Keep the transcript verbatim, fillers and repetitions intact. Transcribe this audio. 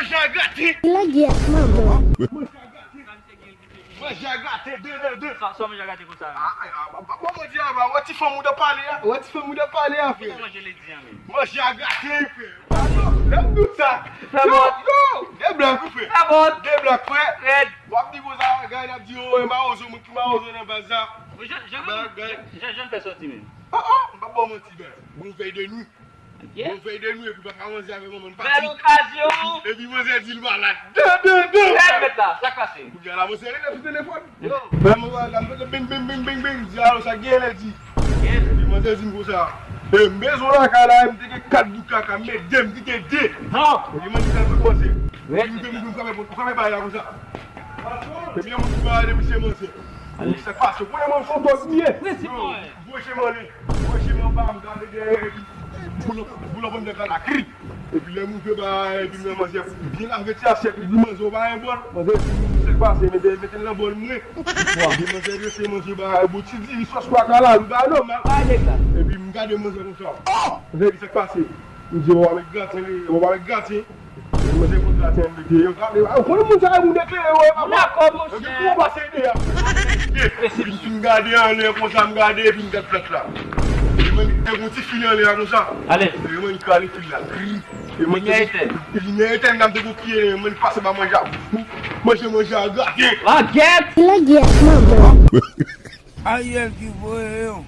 Manje a graten. Lagèt manman. Manje a graten. Manje a graten. De, de, de. Sa sa manje a graten konsa. Ah, ah, ah, bon, bon, di avan, wè ti fanm ou t ap pale a. Wè ti fanm ou t ap pale a, frè. Kòman manje ledi an menm? Manje a graten, frè. Lè m dout sa. Yo, yo, de blòk, wi, frè. De blòk, frè. W ap di konsa, gade, l ap di, oh, e mawozo, moun ki mawozo nan baz la. Jan jan jan jan fè soti menm. Ah, ah, m p ap ba w manti, bèl. Bon vèy de nwi. Bon vèy de nwi, epi papa manzè avè manman m pati. Bèl okazyon. Epi manzè di l malad. De, de, de. Bèl mèt la, sa k pase? Kounye a la, manzè rele pou telefòn. Vrèman, la, la, bing, bing, bing, bing, bing, di, alo, sa gen lè di. Epi manzè di m konsa. E m bezwen lakay la, m te gen kat bout kaka, m met de, m kite de. Epi manzè di, sa tout manzè. Epi m te m frape, frape bagay la konsa. Epi yon moun ki pa ale, misye manzè. Sa k pase, konnen mwen son tòg m ye. Voye chen m ale, voye chen m anba, m gade dèyè, epi boulon, boulon pran m nan kal la, kri. Epi lè m rive ba, epi m wè manzè byen lave ti asyèt li, di manzè ou pa gen bòl. Manzè di m sa k pase, mete, mete l nan bòl mwen. Epi manzè rete manzè ba, bon ti diri sòs kwa kalalou, ba nòmal. Epi m gade manzè konsa. Manzè di sa k pase. M di ou pa met graten, ou pa met graten. Mwen se konn sa tèm mete yo. Ou konnen moun sa yo moun eklere yo e papa. Dakò monchè. Ou pase ide a. Epi m fin gade anlè konsa, m gade epi m gade plat la. Epi mwen te gon ti fil anlè a konsa. Ale. Epi mwen kale fil la. Epi mwen te limyè etèn. Limyè etèn nan m te gon kiye mwen pase ba manje a. Manje manje a graten. Lagèt. Lagèt manman. Ariel ki voye yo.